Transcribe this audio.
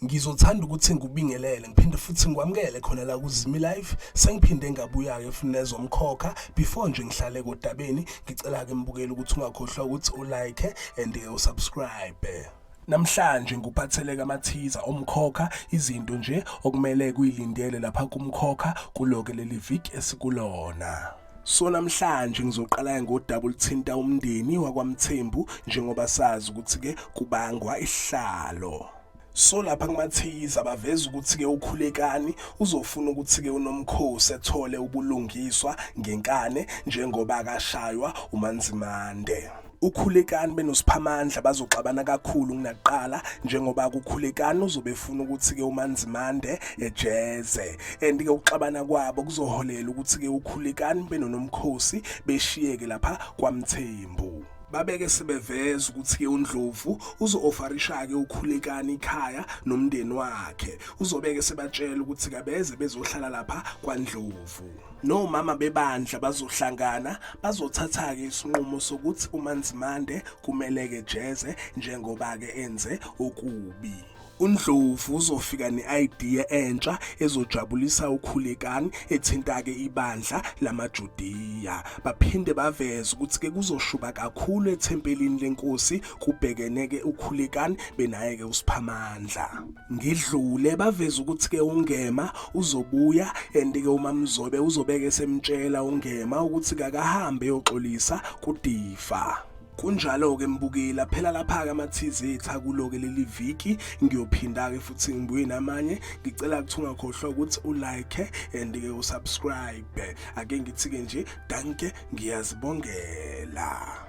Ngizothanda ukuthi ngikubingelele ngiphinde futhi ngikwamukele khona la kuZimi Life. Sengiphinde ngabuya-ke futhi nezomkhokha. Before nje ngihlale kodabeni, ngicela-ke mbukeli ukuthi ungakhohlwa ukuthi ulike and-ke usubscribe. Namhlanje ngikuphathele kamathiza omkhokha izinto nje okumele kuyilindele lapha kumkhokha kuloke leli viki esikulona. So namhlanje ngizoqala ngodaba oluthinta umndeni wakwaMthembu njengoba sazi ukuthi ke kubangwa isihlalo. So lapha kumathiza baveza ukuthi ke uKhulekani uzofuna ukuthi ke uNomkhosi ethole ubulungiswa ngenkane njengoba akashaywa uManzimande. UKhulekani benoSiphamandla bazoxabana kakhulu kunakuqala njengoba kuKhulekani uzobe efuna ukuthi ke uManzimande ejeze and ke ukuxabana kwabo kuzoholela ukuthi ke uKhulekani benoNomkhosi beshiyeke lapha kwaMthembu. Babeke sebeveza ukuthi ke uNdlovu uzo-ofarisha ke uKhulekani ikhaya nomndeni wakhe. Uzobeke sebatshela ukuthi kabeze bezohlala lapha kwaNdlovu. Nomama bebandla bazohlangana bazothatha-ke isinqumo sokuthi uManzimande kumele-ke jeze njengoba-ke enze okubi. UNdlovu uzofika ne-idea entsha ezojabulisa uKhulekani ethinta-ke ibandla lamaJudiya. Baphinde baveze ukuthi-ke kuzoshuba kakhulu ethempelini lenkosi kubhekene-ke uKhulekani benaye-ke uSiphamandla. Ngidlule baveze ukuthi-ke uNgema uzobuya and-ke uMaMzobe uzobeke esemtshela uNgema ukuthi kakahambe eyoxolisa kuDifa. Kunjalo-ke mbukeli aphela lapha-ke amathizi ethu akulo-ke leli viki ngiyophinda-ke futhi ngibuye namanye ngicela ukuthi ungakhohlwa ukuthi ulike and-ke usubscribe ake ngithi-ke nje danke ngiyazibongela.